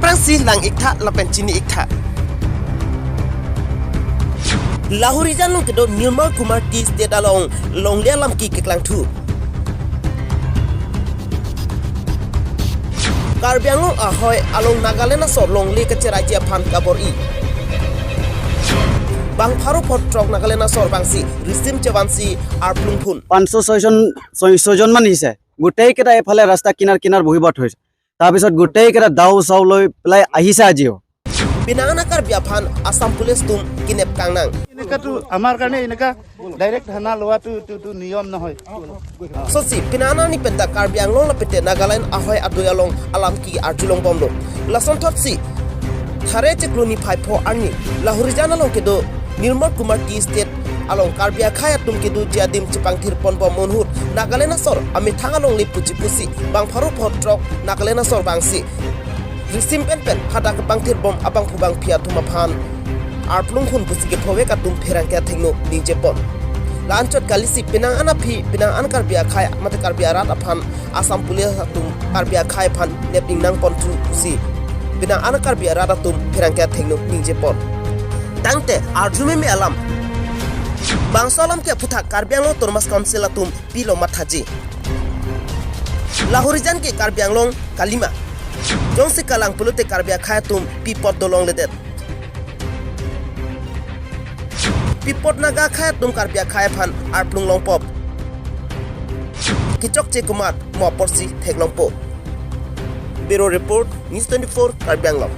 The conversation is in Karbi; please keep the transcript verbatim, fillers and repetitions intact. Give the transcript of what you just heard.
Prangsi lang iktha lapen chini iktha. Lahorijan along kedo Nirmal Kumar Tea Estate along longle alam ke keklangthu. Karbi Anglong ahoi along Nagaland asor longle kacheraiji aphan kabor-i. Bang pharo pho throk Nagaland asor vangsi risim chevansi arplung phun. পাঁচশ ছয়জন ছয়- ছয়জন মান আহিছে। গোটেইকেইটা এইফালে ৰাস্তা কিনাৰ কিনাৰ বহিব থৈছে। তাৰপিছত গোটেইকেইটা দাও চাও লৈ পেলাই আহিছে আজিও। Penang an a Karbi aphan Assam Police atum kenep kangnang. এনেকাতো আমাৰ কাৰণে এনেকা ডাইৰেক্ট থানা লোৱাটো তো তো নিয়ম নহয়। Sosi penang an arni penta Karbi Anglong lapente Nagaland ahoi adoi along alam ke arjulong bomlo. Lasonthotsi thare chiklo niphai pho arni Lahorijan along kedo Nirmal Kumar Tea Estate along Karbi akhei atum kedoji adim chepangthir ponbom ahut Nagaland asor amethang alongle puji pusi bang pharo pho throk Nagaland asor vangsi risim penpen hadak kepangthirbom abangphu bangphi atum aphan arplung phun pusi kephowek atum pherangke athengno ningjepon. La-anchot kalisi penang an aphi penang an Karbi akhei mate Karbi arat aphan Assam Police atum Karbi akhei aphan nep ingnang ponthu pusi penang an Karbi arat atum pherangke athengno ningjepon. Tangte arjumeme alam. Bangso alam ke aphuthak Karbi Anglong Autonomous Council atum pilo mathaji. Lahorijan ke Karbi Anglong kalima. Jongsi kalang pulote Karbi akhei atum pi apot dolongledet. Pi apot Naga akhei atum Karbi akhei aphan arplung longpo. Kechokche komat mo aporsi theklongpo. Bureau Report, News twenty-four, Karbi Anglong.